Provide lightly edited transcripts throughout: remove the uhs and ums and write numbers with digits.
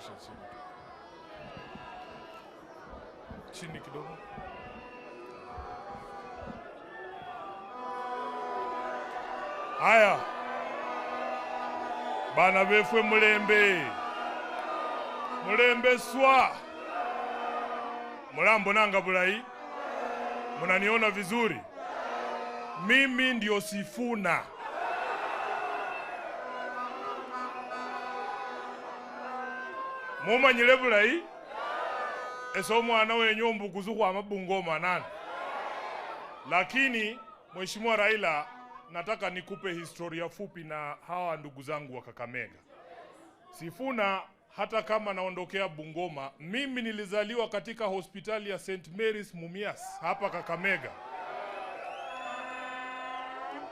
Teremsha chini. Chini kidogo. Haya. Bana befwe mulembe. Mulembe swa. Mulambo nanga bulai. Munaniona vizuri. Mimi ndio Sifuna. Mumanyile bulai. Eso mwana wenyu mbukuzu kwa mabungoma nani. Lakini Mheshimiwa Raila, nataka nikupe historia fupi na hawa ndugu zangu wa Kakamega. Sifuna, hata kama naondokea Bungoma, mimi nilizaliwa katika hospitali ya St. Mary's Mumias hapa Kakamega.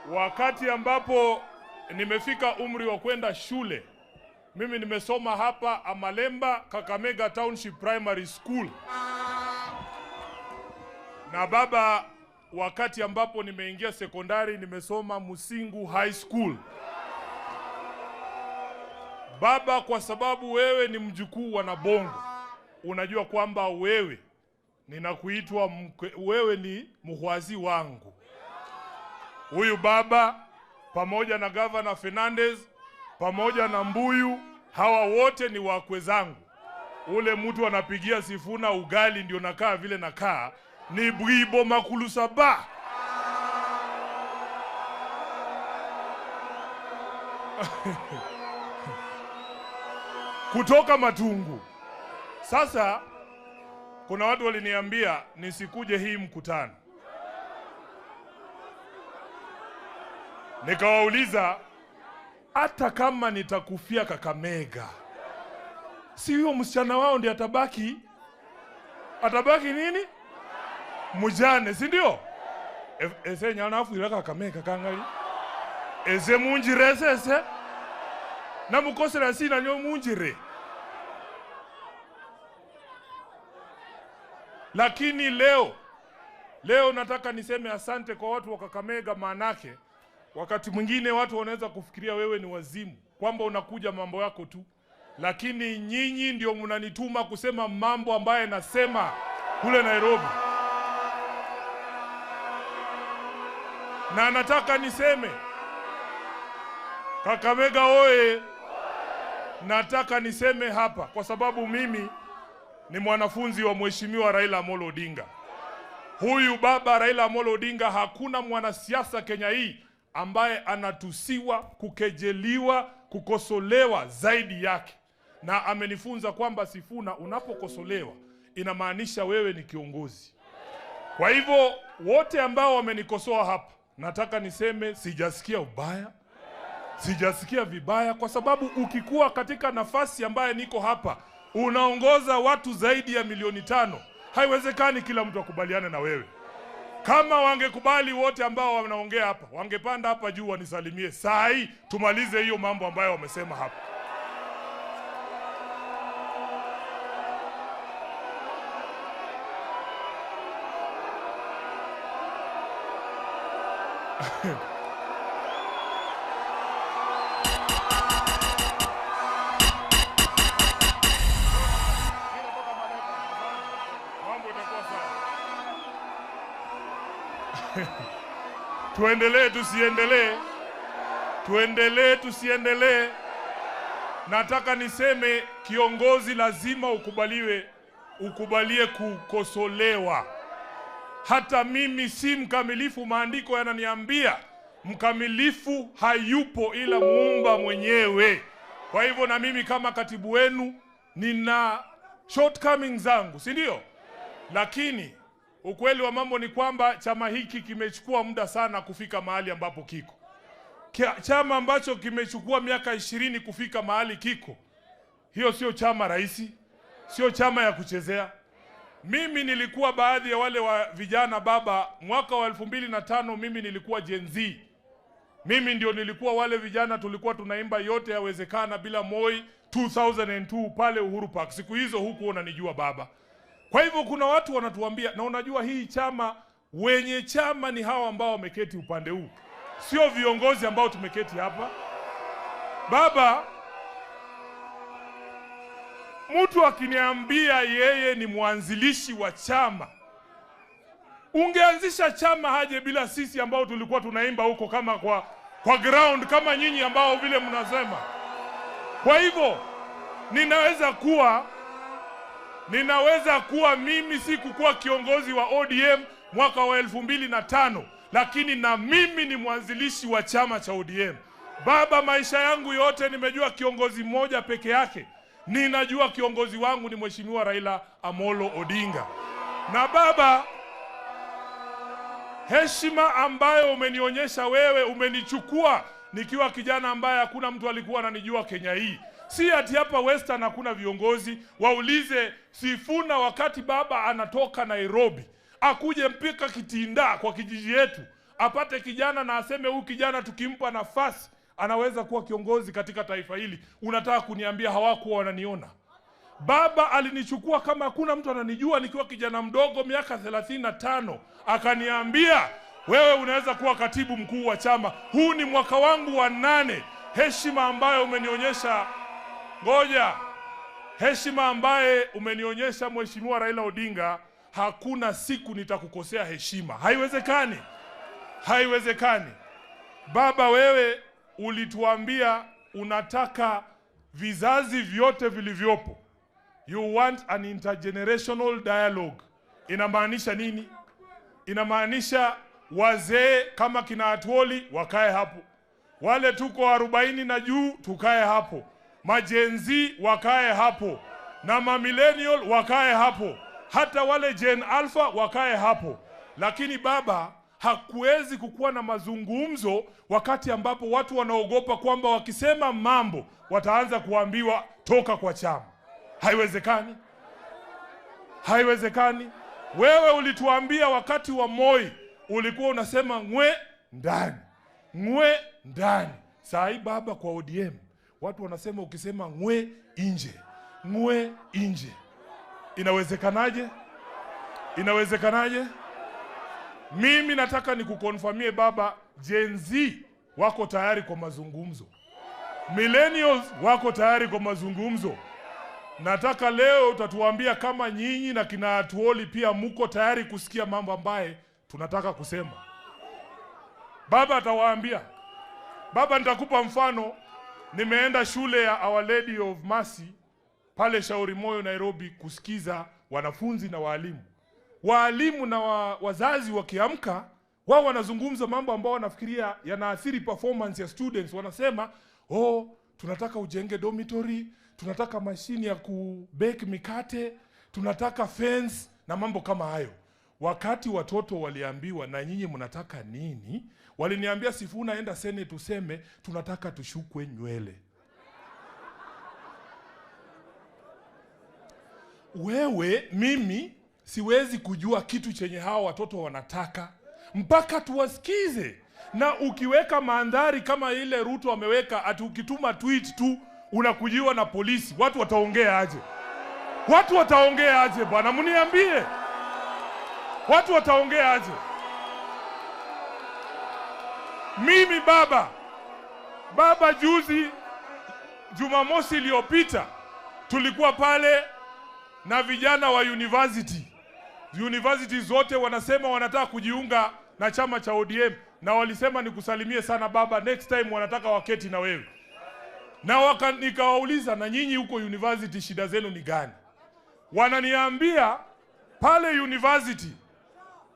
Wakati ambapo nimefika umri wa kwenda shule, mimi nimesoma hapa Amalemba Kakamega Township Primary School. Na baba, wakati ambapo nimeingia sekondari nimesoma Musingu High School. Baba, kwa sababu wewe ni mjukuu wa Nabongo, unajua kwamba wewe ninakuitwa wewe ni muhwazi wangu. Huyu baba pamoja na Governor Fernandez pamoja na Mbuyu, hawa wote ni wakwe zangu. Ule mtu anapigia Sifuna ugali ndio nakaa vile nakaa ni Bwibo Makulusaba. Kutoka Matungu. Sasa kuna watu waliniambia nisikuje hii mkutano. Nikawauliza, hata kama nitakufia Kakamega, si huyo msichana wao ndiye atabaki? Atabaki nini? Mujane, si ndio? Ese nyana afu Kakamega kangali. Ese munjire sese. Na mukosera sina nyo munjire. Lakini leo nataka niseme asante kwa watu wa Kakamega, maanake wakati mwingine watu wanaweza kufikiria wewe ni wazimu, kwamba unakuja mambo yako tu. Lakini nyinyi ndio mnanituma kusema mambo ambaye nasema kule Nairobi. Na nataka niseme Kakamega oye. Nataka niseme hapa kwa sababu mimi ni mwanafunzi wa Mheshimiwa Raila Amolo Odinga. Huyu baba Raila Amolo Odinga, hakuna mwanasiasa Kenya hii ambaye anatusiwa, kukejeliwa, kukosolewa zaidi yake. Na amenifunza kwamba Sifuna, unapokosolewa inamaanisha wewe ni kiongozi. Kwa hivyo wote ambao wamenikosoa hapa, nataka niseme sijasikia ubaya, sijasikia vibaya, kwa sababu ukikuwa katika nafasi ambaye niko hapa, unaongoza watu zaidi ya 5 milioni, haiwezekani kila mtu akubaliane na wewe. Kama wangekubali wote ambao wanaongea hapa, wangepanda hapa juu wanisalimie saa hii, tumalize hiyo mambo ambayo wamesema hapa. Mambo itakuwa sawa. Tuendelee tusiendelee? Tuendelee tusiendelee? Nataka niseme kiongozi lazima ukubaliwe, ukubalie kukosolewa. Hata mimi si mkamilifu, maandiko yananiambia mkamilifu hayupo ila Muumba mwenyewe. Kwa hivyo na mimi kama katibu wenu nina shortcomings zangu, si ndio? Lakini ukweli wa mambo ni kwamba chama hiki kimechukua muda sana kufika mahali ambapo kiko. Chama ambacho kimechukua miaka 20 kufika mahali kiko, hiyo sio chama rahisi, sio chama ya kuchezea. Mimi nilikuwa baadhi ya wale wa vijana baba, mwaka wa 2005 mimi nilikuwa Gen Z. Mimi ndio nilikuwa wale vijana tulikuwa tunaimba yote yawezekana bila Moi 2002 pale Uhuru Park. Siku hizo huku unanijua baba. Kwa hivyo kuna watu wanatuambia, na unajua hii chama, wenye chama ni hawa ambao wameketi upande huu, sio viongozi ambao tumeketi hapa. Baba, Mtu akiniambia yeye ni mwanzilishi wa chama, ungeanzisha chama haje bila sisi ambao tulikuwa tunaimba huko kama kwa ground kama nyinyi ambao vile mnasema. Kwa hivyo ninaweza kuwa mimi sikukuwa kiongozi wa ODM mwaka wa 2005, lakini na mimi ni mwanzilishi wa chama cha ODM. Baba, maisha yangu yote nimejua kiongozi mmoja peke yake. Ninajua kiongozi wangu ni Mheshimiwa Raila Amolo Odinga. Na baba, heshima ambayo umenionyesha wewe, umenichukua nikiwa kijana ambaye hakuna mtu alikuwa ananijua Kenya hii. Si ati hapa Western hakuna viongozi. Waulize Sifuna wakati baba anatoka Nairobi, akuje mpika Kitinda kwa kijiji yetu, apate kijana na aseme huyu kijana tukimpa nafasi anaweza kuwa kiongozi katika taifa hili. Unataka kuniambia hawakuwa wananiona? Baba alinichukua kama hakuna mtu ananijua nikiwa kijana mdogo miaka 35, akaniambia wewe unaweza kuwa katibu mkuu wa chama. Huu ni mwaka wangu wa 8. Heshima ambayo umenionyesha, ngoja, heshima ambaye umenionyesha Mheshimiwa Raila Odinga, hakuna siku nitakukosea heshima. Haiwezekani. Haiwezekani. Baba, wewe ulituambia unataka vizazi vyote vilivyopo. You want an intergenerational dialogue. Inamaanisha nini? Inamaanisha wazee kama kina Atwoli wakae hapo, wale tuko 40 na juu tukae hapo, majenzi wakae hapo, na mamillennial wakae hapo, hata wale Gen Alpha wakae hapo. Lakini baba, hakuwezi kukuwa na mazungumzo wakati ambapo watu wanaogopa kwamba wakisema mambo wataanza kuambiwa toka kwa chama. Haiwezekani. Haiwezekani. Wewe ulituambia wakati wa Moi ulikuwa unasema ngwe ndani, ngwe ndani. Sai baba, kwa ODM watu wanasema ukisema ngwe nje, ngwe nje. Inawezekanaje? Inawezekanaje? Mimi nataka nikukonfirmie baba, Gen Z wako tayari kwa mazungumzo. Millennials wako tayari kwa mazungumzo. Nataka leo utatuambia kama nyinyi na kina Atwoli pia muko tayari kusikia mambo ambaye tunataka kusema. Baba atawaambia. Baba, nitakupa mfano. Nimeenda shule ya Our Lady of Mercy pale Shauri Moyo Nairobi kusikiza wanafunzi na walimu. Walimu na wazazi wakiamka, wao wanazungumza mambo ambayo wanafikiria yanaathiri performance ya students. Wanasema, oh, tunataka ujenge dormitory, tunataka mashini ya kubake mikate, tunataka fence na mambo kama hayo. Wakati watoto waliambiwa na nyinyi mnataka nini, waliniambia Sifuna, enda Senate useme tunataka tushukwe nywele. Wewe, mimi siwezi kujua kitu chenye hawa watoto wanataka mpaka tuwasikize. Na ukiweka mandhari kama ile Ruto ameweka, ati ukituma tweet tu unakujiwa na polisi, watu wataongea aje? Watu wataongea aje bwana? Mniambie. Watu wataongea aje? Mimi baba juzi Jumamosi iliyopita tulikuwa pale na vijana wa university. University zote wanasema wanataka kujiunga na chama cha ODM, na walisema nikusalimie sana baba, next time wanataka waketi na wewe. Na nikawauliza, na nyinyi huko university shida zenu ni gani? Wananiambia pale university,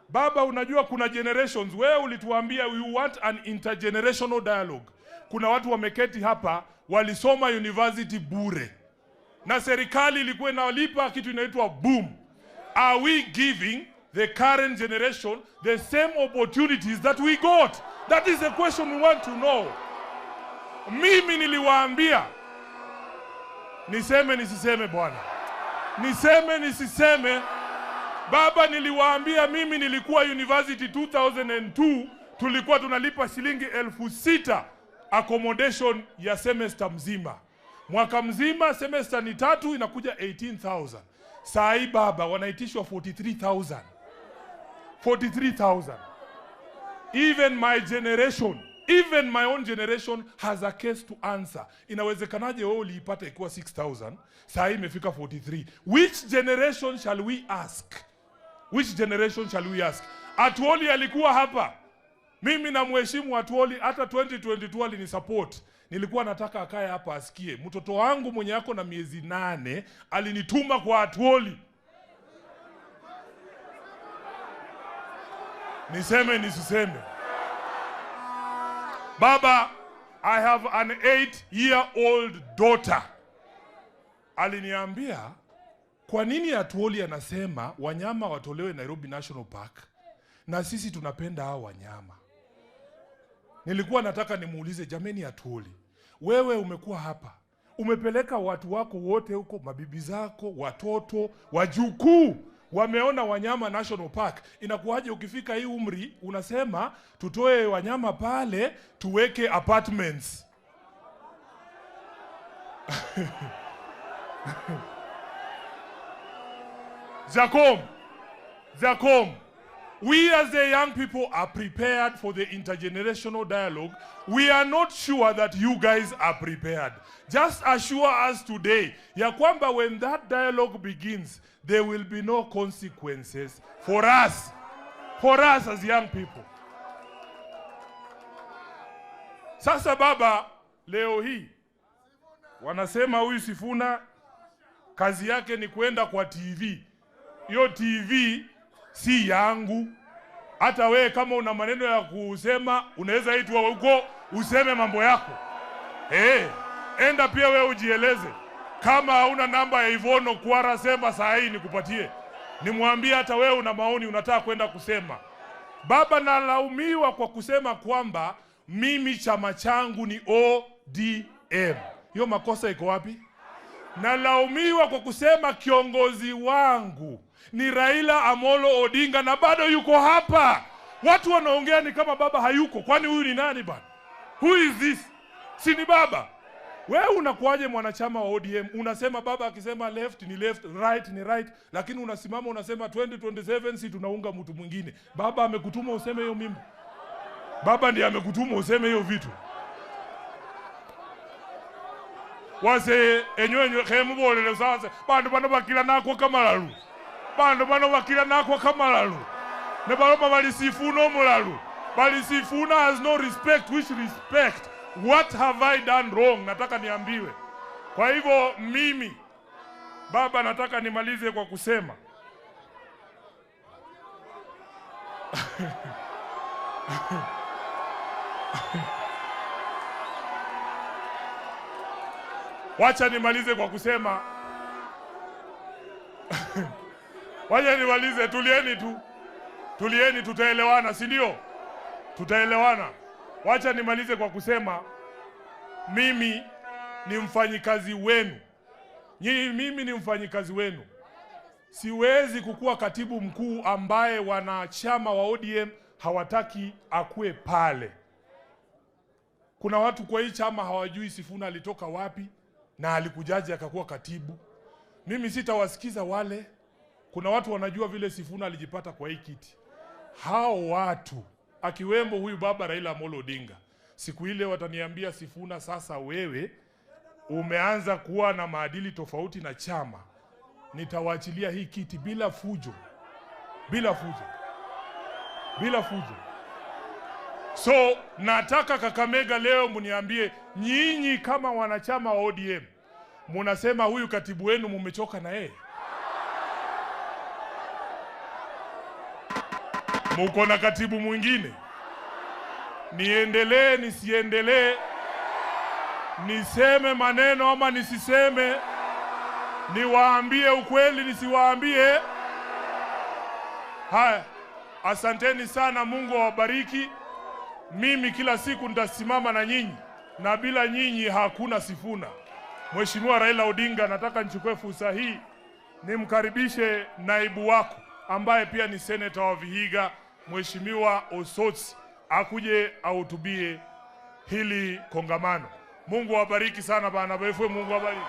baba, unajua kuna generations. Wewe ulituambia we want an intergenerational dialogue. Kuna watu wameketi hapa walisoma university bure, na serikali ilikuwa inawalipa kitu inaitwa boom. Are we giving the current generation the same opportunities that we got? That is the question we want to know. Mimi niliwaambia, niseme nisiseme bwana, niseme nisiseme, baba, niliwaambia mimi nilikuwa university 2002, tulikuwa tunalipa shilingi 6,000 accommodation ya semester mzima. Mwaka mzima semester ni 3 inakuja 18,000. Sai baba wanaitishwa 43,000. 43,000. Even Even my own generation has a case to answer. Inawezekanaje wewe uliipata ikiwa 6,000, saa hii imefika 43? Which generation shall we ask? Which generation shall we ask? Atwoli alikuwa hapa. Mimi namheshimu Atwoli, hata 2022 alinisupport. Nilikuwa nataka akae hapa asikie. Mtoto wangu mwenye yako na miezi 8 alinituma kwa Atwoli. Niseme nisiseme? Baba, I have an 8-year-old daughter. Aliniambia, kwa nini Atwoli anasema wanyama watolewe Nairobi National Park na sisi tunapenda hao wanyama? Nilikuwa nataka nimuulize, jameni Atwoli, wewe umekuwa hapa, umepeleka watu wako wote huko, mabibi zako, watoto, wajukuu, wameona wanyama National Park. Inakuwaje ukifika hii umri unasema tutoe wanyama pale tuweke apartments? Jacob, we as the young people are prepared for the intergenerational dialogue. We are not sure that you guys are prepared. Just assure us today, ya kwamba when that dialogue begins, there will be no consequences for us as young people. Sasa baba, leo hii, wanasema huyu Sifuna kazi yake ni kwenda kwa TV. Hiyo TV si yangu. Hata wewe kama una maneno ya kusema, unaweza itwa huko useme mambo yako. Enda pia wewe ujieleze. Kama hauna namba ya Yvonne Okwara, sema saa hii nikupatie. Nimwambie hata wewe una maoni unataka kwenda kusema. Baba, nalaumiwa kwa kusema kwamba mimi chama changu ni ODM. Hiyo makosa iko wapi? Nalaumiwa kwa kusema kiongozi wangu ni Raila Amolo Odinga na bado yuko hapa. Watu wanaongea ni kama baba hayuko. Kwani huyu ni nani bana? Who is this? Si ni baba? Wewe unakuwaje mwanachama wa ODM? Unasema baba akisema left ni left, right ni right, lakini unasimama unasema 2027 si tunaunga mtu mwingine. Baba amekutuma useme hiyo mimba? Baba ndiye amekutuma useme hiyo vitu? Wase enywe khemubolele sasa bandu bano bakila nako kamalalu. Bandu bano bakila nako kamalalu. Ne baloma bali Sifuna omulalu. Bali Sifuna has no respect. Which respect? What have I done wrong? Nataka niambiwe. Kwa hivyo mimi baba nataka nimalize kwa kusema wacha nimalize kwa kusema wacha nimalize, tulieni tu. Tulieni, tutaelewana, si ndio? Tutaelewana. Wacha nimalize kwa kusema mimi ni mfanyikazi wenu. Mimi ni mfanyikazi wenu. Siwezi kukuwa katibu mkuu ambaye wanachama wa ODM hawataki akue pale. Kuna watu kwa hii chama hawajui Sifuna alitoka wapi na alikujaje akakuwa katibu. Mimi sitawasikiza wale. Kuna watu wanajua vile Sifuna alijipata kwa hii kiti. Hao watu, akiwemo huyu baba Raila Amolo Odinga, siku ile wataniambia Sifuna, sasa wewe umeanza kuwa na maadili tofauti na chama. Nitawaachilia hii kiti bila fujo. Bila fujo. Bila fujo. So nataka Kakamega leo mniambie, nyinyi kama wanachama wa ODM munasema huyu katibu wenu mumechoka na yeye? Muko na katibu mwingine? Niendelee nisiendelee? Niseme maneno ama nisiseme? Niwaambie ukweli nisiwaambie? Haya, asanteni sana, Mungu awabariki. Mimi kila siku nitasimama na nyinyi, na bila nyinyi hakuna Sifuna. Mheshimiwa Raila Odinga, nataka nichukue fursa hii nimkaribishe naibu wako ambaye pia ni senator wa Vihiga, Mheshimiwa Osotsi, akuje ahutubie hili kongamano. Mungu awabariki sana bana befwe, Mungu awabariki.